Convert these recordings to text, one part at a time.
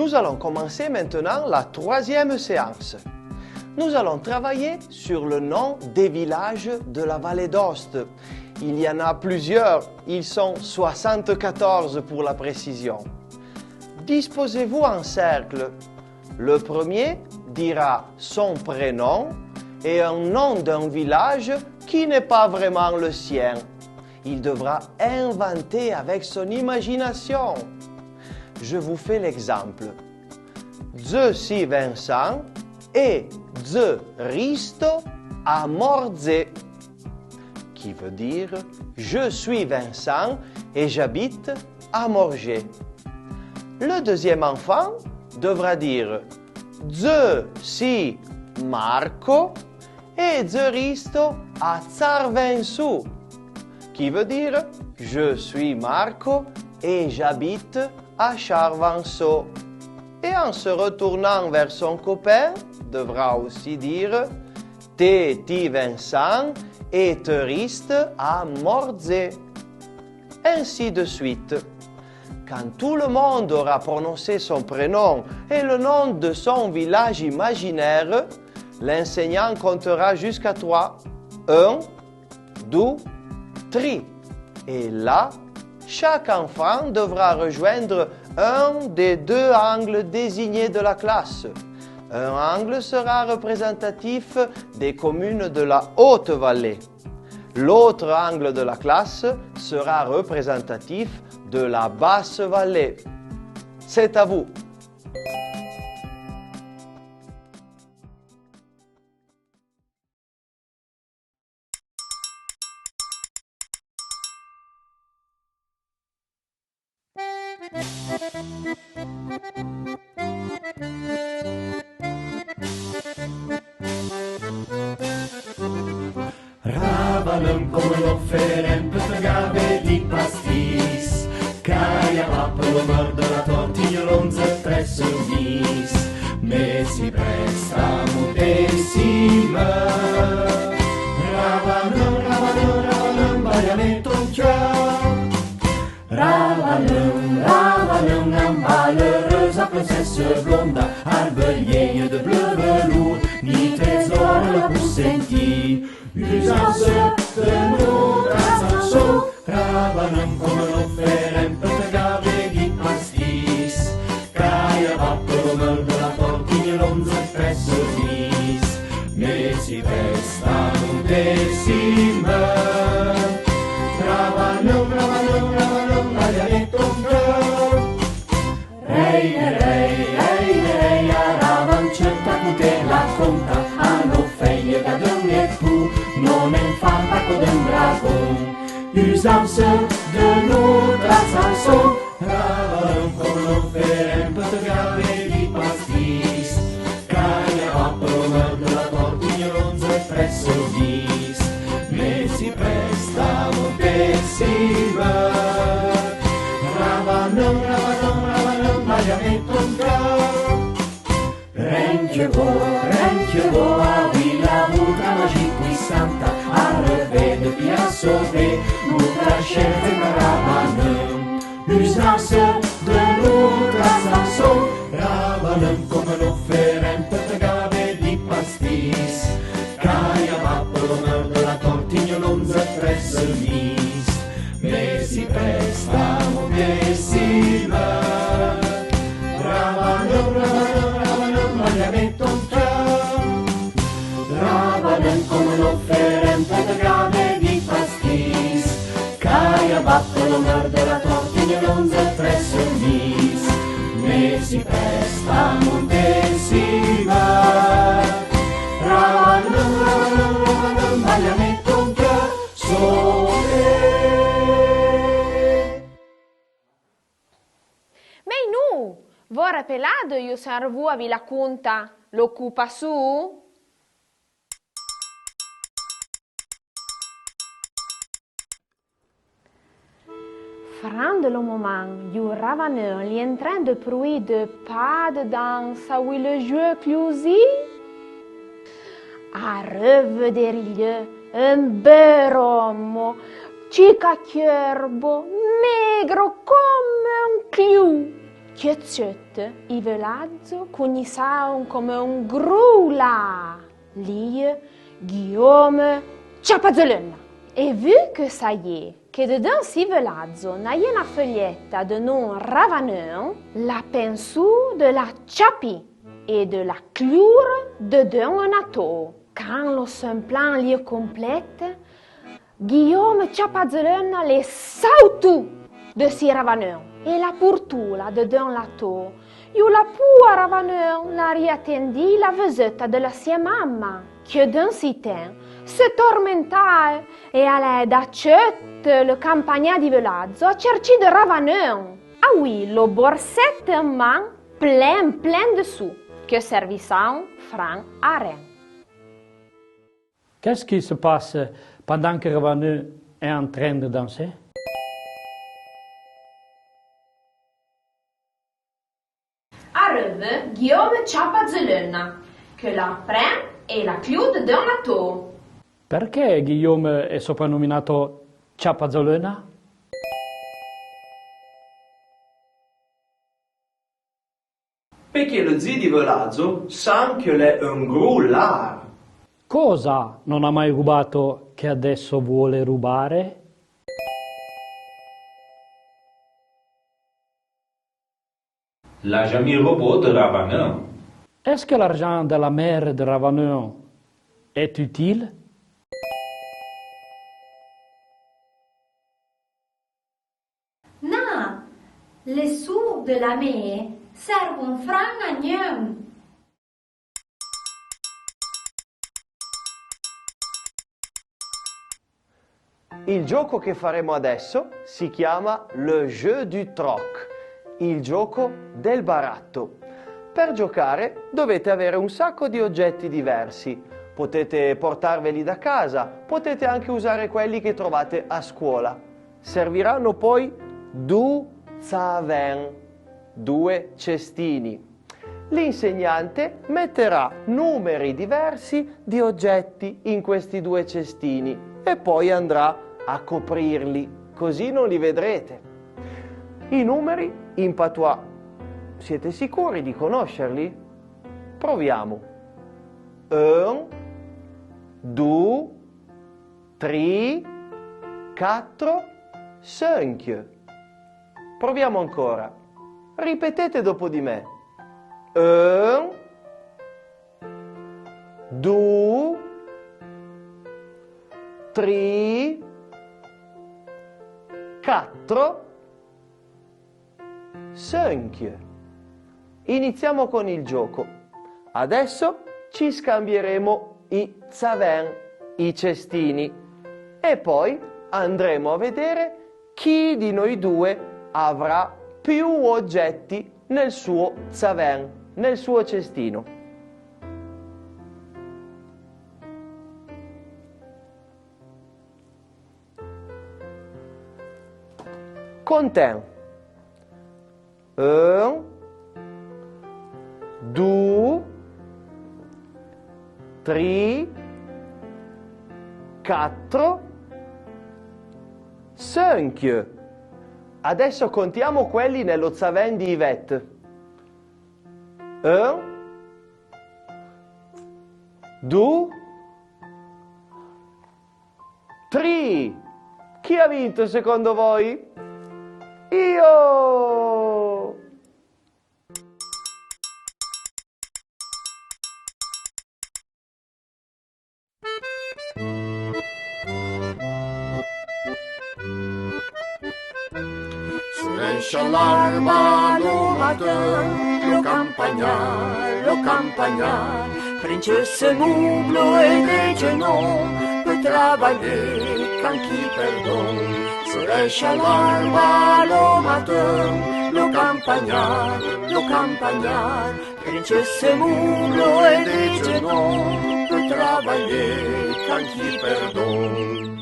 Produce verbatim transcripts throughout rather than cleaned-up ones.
Nous allons commencer maintenant la troisième séance. Nous allons travailler sur le nom des villages de la vallée d'Aoste. Il y en a plusieurs, ils sont soixante-quatorze pour la précision. Disposez-vous en cercle. Le premier dira son prénom et un nom d'un village qui n'est pas vraiment le sien. Il devra inventer avec son imagination. Je vous fais l'exemple. Dze si Vincent e dze risto a Morgé, qui veut dire je suis Vincent et j'habite à Morgé. Le deuxième enfant devra dire dze si Marco e dze risto a Tsarvenço, qui veut dire je suis Marco et j'habite à Charençon. Et en se retournant vers son copain, devra aussi dire te ti Vincent e te risto a Morgé. Ainsi de suite. Quand tout le monde aura prononcé son prénom et le nom de son village imaginaire, l'enseignant comptera jusqu'à trois. Un, deux, trois. Et là, chaque enfant devra rejoindre un des deux angles désignés de la classe. Un angle sera représentatif des communes de la haute vallée. L'autre angle de la classe sera représentatif de la basse vallée. C'est à vous. Ravalan coma lo ferem, pe te gave di pastís. Caia va pe lo mar de la tortinha, l'onze tres semis. Me si presta motesima. Ravalan, ravalan, ravalan, balha-me ton còr. Ravalan, ravalan, amb l'eureusa princessa blonda, arbelhèia de bleu velour, ni tres d'òr la pus sentir. Usança de nòstra chançon, ravalan coma lo ferem, pe te gave di pastís. Caia va pe lo mar de la tortinha, l'onze tres semis. Me si presta motesima. Ravalan, ravalan, ravalan, balha-me ton còr. Rei de rei, rei de rei, ara van certa cute la conta, a no fèia gadon e pur, non en fa taco d'un dragon. Usança de nòstra chançon, ravalan coma lo ferem, pe te gave di pastís. Caia va pe lo mar de la tortinha, l'onze tres semis. Me si presta motesima. Ravalan, ravalan, ravalan, balha-me ton còr. Renque vo, renque vo, avui la burca magic puissanta, arrevè de pia sove, lo crasher de ravalan. Usança de nòstra chançon, ravalan coma lo ferem, pe te gave di pastís. Caia va pe lo mar de la tortinha, l'onze tres semis. Me si presta motesima. Ravalan, ravalan, ravalan, balha-me ton còr. Ravalan coma lo ferem, pe te gave di pastís. Caia va pe lo mar de la tortinha, l'onze tres semis. Me si presta motesima. Ravalan, ravalan, ravalan, balha-me ton còr. Sole. Mei non! Vo rapelade, ieu sèrvo a vi la conta, lo copa su? Franc de lo moment, ieu ravalan li en tren de pruir de pas de dança, oui le jeu closi. Arrevè derilhè un bèl òmo, chica cuerbo, negro coma un cliu. Queu chut, i Velatzo conhissavan coma un gros lard, li, Guillaume Chapazelena. E vu que saié que dedins i Velatzo n'aié una felheta de nom Ravaneun, la pensó de la chapir e de la clore dedins un ator. Quand lo son plan li complèt, Guillaume Chapazelena le sautó dessús Ravaneun e la portó la dedins l'ator. Ieu la pòur Ravaneun l'arié atendit la veseta de la sia mamma, que dins i temps se tormentae e alae dachut le campanhar di Velatzo a cherchir de Ravaneun. Auí lo borset en man, plen, plen de sòus, que servissan franc a ren. Qu'est-ce qui se passe pendant que Ravaneun est en train de danser? Arrive Guillaume Chapazelena, que la pren e la clou dedins l'ator. Perqué Guillaume è soprannominat Chapazelena? Perqué le zii di Velatzo san que l'è un gros lard. Cosa non ha mai rubato che adesso vuole rubare? L'a jamì robot Ravaneun. Est-ce que l'argent de la mère de Ravaneun est utile? Na, les sòus de la mère sèrvon franc a gnun. Il gioco che faremo adesso si chiama le jeu du troc, il gioco del baratto. Per giocare dovete avere un sacco di oggetti diversi. Potete portarveli da casa, potete anche usare quelli che trovate a scuola. Serviranno poi du zaven, due cestini. L'insegnante metterà numeri diversi di oggetti in questi due cestini e poi andrà a coprirli, così non li vedrete. I numeri in patois, siete sicuri di conoscerli? Proviamo. Un, du, tri, catro, cinq. Proviamo ancora. Ripetete dopo di me. Un, du, tri, catro, cinq. Iniziamo con il gioco. Adesso ci scambieremo i zaven, i cestini, e poi andremo a vedere chi di noi due avrà più oggetti nel suo zaven, nel suo cestino. Contem. Un, du, tri, catro, cinq. Adesso contiamo quelli nello zaven di Yvette. Un, du, tri. Chi ha vinto secondo voi? Io! Se hèish a l'alba lo matin, lo campanhar, lo campanhar, pren se moblo e de genom, per trabalhar quand qu'i perdon. Se hèish a l'alba lo matin, lo campanhar, lo campanhar, pren se moblo e de genom, per trabalhar quand qu'i perdon.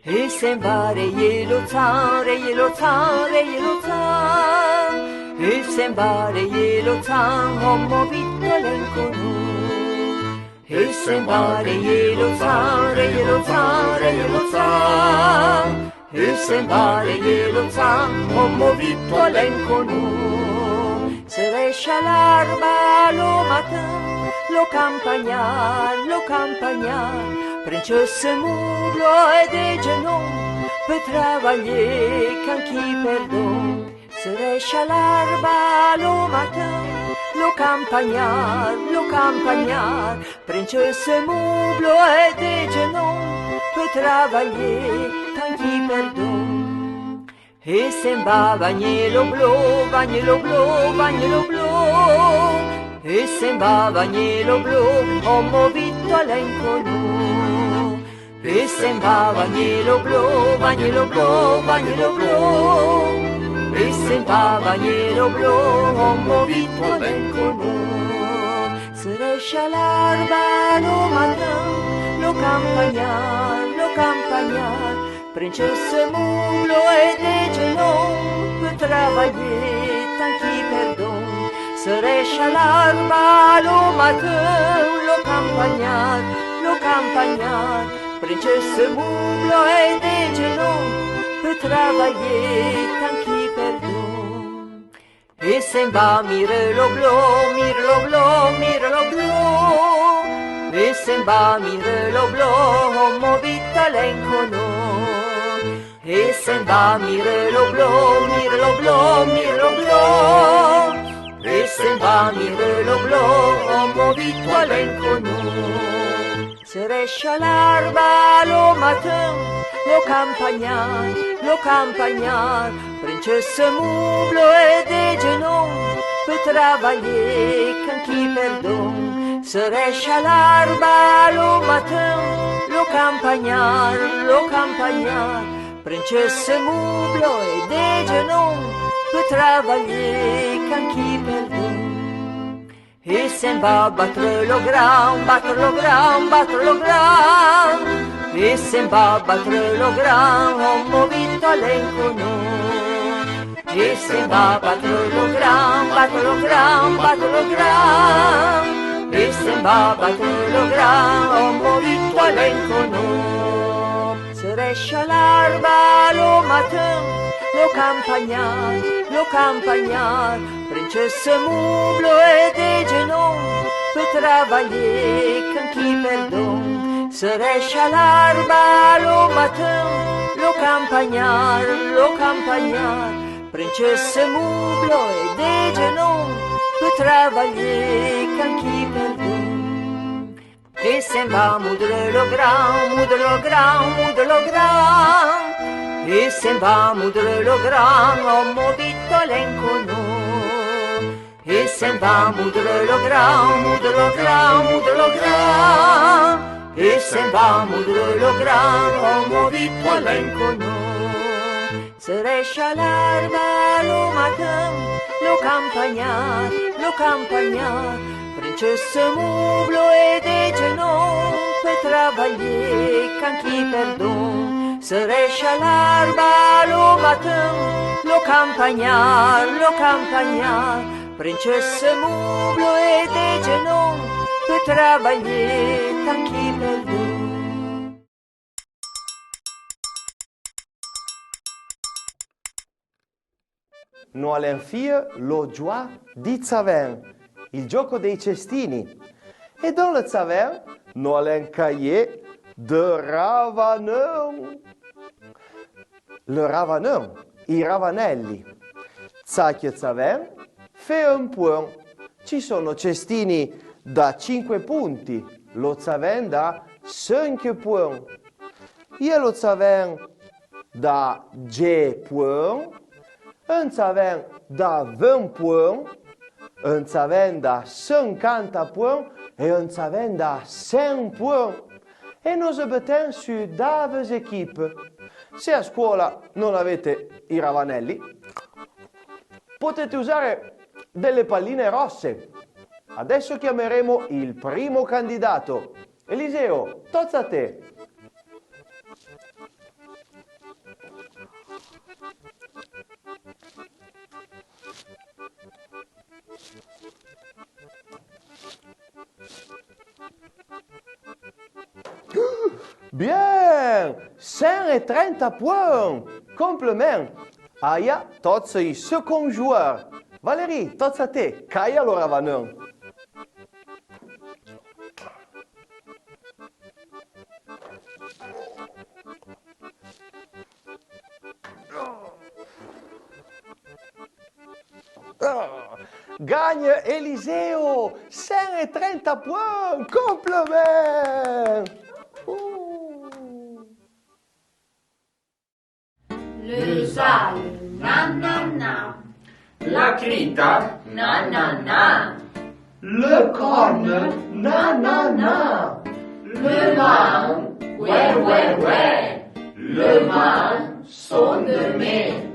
E se'n va rèire lo cham, rèire lo cham, rèire lo cham. E se'n va rèire lo cham, homa vita l'inconut. E se'n va rèire lo cham, rèire lo cham, rèire lo cham. E se'n va rèire lo cham, homa vita l'inconut. Se rèisha l'arba lo matin, lo campanhar, lo campanhar, pren-se se mobla e de genom, per trabalhar quand qu'i perdon. Se rèisha l'arba lo matin, lo campanhar, lo campanhar, pren-se se mobla e de genom, per trabalhar quand qu'i perdon. E se'n va banhar lo blo, banhar lo blo, banhar lo blo. E se'n va banhar lo blo, òme vit a l'enconut. E se'n va banhar lo blo, banhar lo blo, banhar lo blo. E se'n va banhar lo blo, òme vit a l'enconut. Se rèisha l'arba lo matin, lo campanhar, lo campanhar, pren-se se mobla e de genom, per trabalhar tant qu'i perdon. Se rèisha l'arba lo matin, lo campanhar, lo campanhar, pren-se se mobla e de genom, per trabalhar tant qu'i perdon. E se'n va mira lo blo, mira lo blo, mira lo blo. E se'n va mira lo blo, òme vit a l'enconut. E se'n va mira lo blo, mira lo blo, mira lo blo. E se'n va mira lo blo, òme vit a l'enconut. Se rèisha l'arba lo matin, lo campanhar, lo campanhar, pren-se se mobla e de genom, per trabalhar quand qu'i perdon. Se rèisha l'arba lo matin, lo campanhar, lo campanhar, pren-se se mobla e de genom, per trabalhar quand qu'i perdon. E se'n va batre lo gran, batre lo gran, batre lo gran. E se'n va batre lo gran, òme vit a l'enconut. E se'n va batre lo gran, batre lo gran, batre lo gran. E se'n va batre lo gran, òme vit a l'enconut. Se rèisha l'arba lo matin, lo campanhar, lo campanhar, pren-se se mobla e de genom, per trabalhar quand qu'i perdon. Se rèisha l'arba lo matin, lo campanhar, lo campanhar, pren-se se mobla e de genom, per trabalhar quand qu'i perdon. E se'n va modre lo gran, modre lo gran, modre lo gran. E se'n va modre lo gran, òme vit a l'enconut. E se'n va modre lo gran, modre lo gran, modre lo gran. E se'n va modre lo gran, òme vit a l'enconut. Se rèisha l'arba lo matin, lo campanhar, lo campanhar, pren-se se mobla e de genom, per trabalhar quand qu'i perdon. Se rèisha l'arba lo matin, lo campanhar, lo campanhar, pren-se se mobla e de genom, per trabalhar tant qu'i perdon. Nos alem fiar lo joc di chavèn, il gioco dei cestini. E dins le chavèn, nos alem cahier de ravanon. Le ravanon, i ravanelli. Chaque chavèn fa un punt. Ci sono cestini da cinque punti, lo chavèn da cinque punt. I a lo chavèn da dètz punt, un chavèn da vint punt, un chavèn da cinquanta punt e un chavèn da cent punt. E nos abetèm su dave equipe. Se a scuola non avete i ravanelli, potete usare delle palline rosse. Adesso chiameremo il primo candidato. Eliseo, tocca a te. Bien! Cent e trenta punt! Compliment! Aia, totz i seconds joueurs. Valérie, tòca a te, calha lo ravanon. Ganha Eliseo, cent e trenta ponts, compliment! Uh! Le sal, na na na. La crita, na na na. Le corne, na na na. Le man, ouais ouais ouais. Le man, son de mai.